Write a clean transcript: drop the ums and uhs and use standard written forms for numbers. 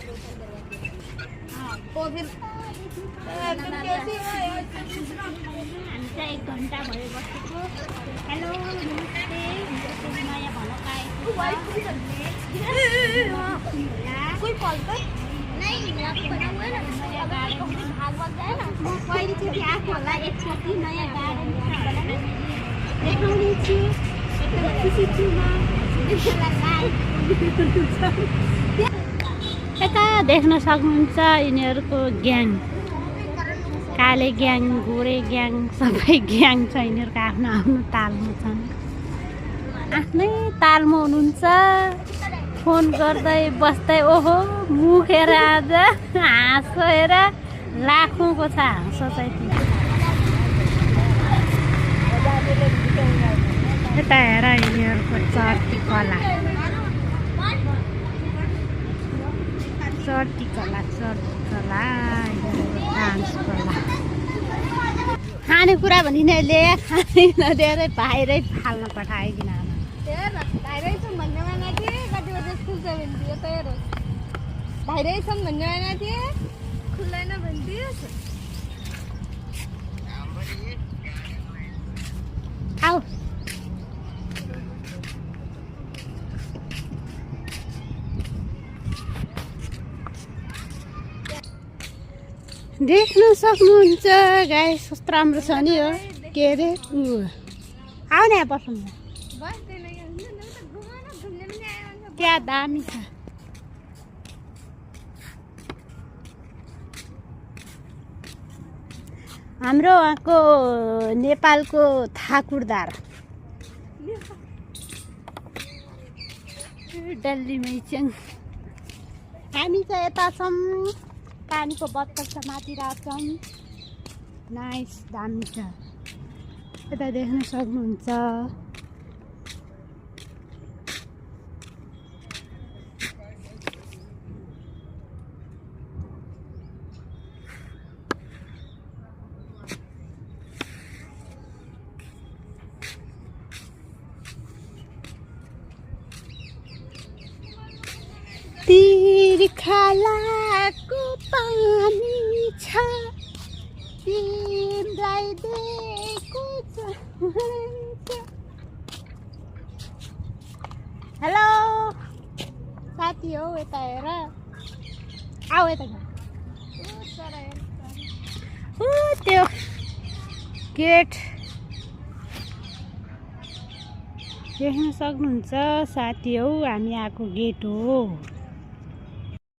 तो फिर हामी चाहिँ 1 घन्टा भयो बसेको। हेलो नमस्ते, नयाँ भनक आएको कोई कॉल कर नहीं बना हुआ है ना नयाँ गार्डन भाग भाग जाए ना पहिलोचोटि आफूहरूलाई एकचोटि नयाँ गार्डन देखाउने छु। एकदमै खुसी छु म। यता देख्न सक्नुहुन्छ यिनीहरूको ग्याङ, काले ग्याङ, गोरे ग्याङ, सबै ग्याङ छ। यिनीहरूको आफ्नो आफ्नो तालमा छन्, आफ्नै तालमा हुनुहुन्छ। फोन गर्दै बस्दै ओहो मुखेर आज हाँसो हेर लाखौँको छ हाँसो चाहिँ। यता हेर यिनीहरूको चर्ती कला, चर्ती कला, चर्ती कला, डान्स कला। खानेकुरा भनि नै ले खाने नदिएरै बाहिरै फाल्न पठाइदिन। बाहिरै छौँ भन्ने माना थिएँ, कति बजे स्कुल छ भन्थ्यो त हेर बाहिरै छौँ भन्ने माना थिएँ, खुल्दैन भन्थ्यो। आऊ देख्न सक्नुहुन्छ गाइस, कस्तो राम्रो छ नि हो। के अरे आऊ न यहाँ बसौँ न, क्या दामी छ। हाम्रो वहाँको नेपालको ठाकुरदार डल्लीमै छौँ हामी चाहिँ। यता छौँ, पानीको बत्तल छ माथिरहेको छौँ। नाइस, दामी छ। यता देख्न सक्नुहुन्छ। तिर्खालाको पानी छ तिमीलाई दिएको छ। हेलो साथी हो, यता हेर, आऊ यता त्यो गेट देख्न सक्नुहुन्छ साथी हो, हामी आएको गेट हो।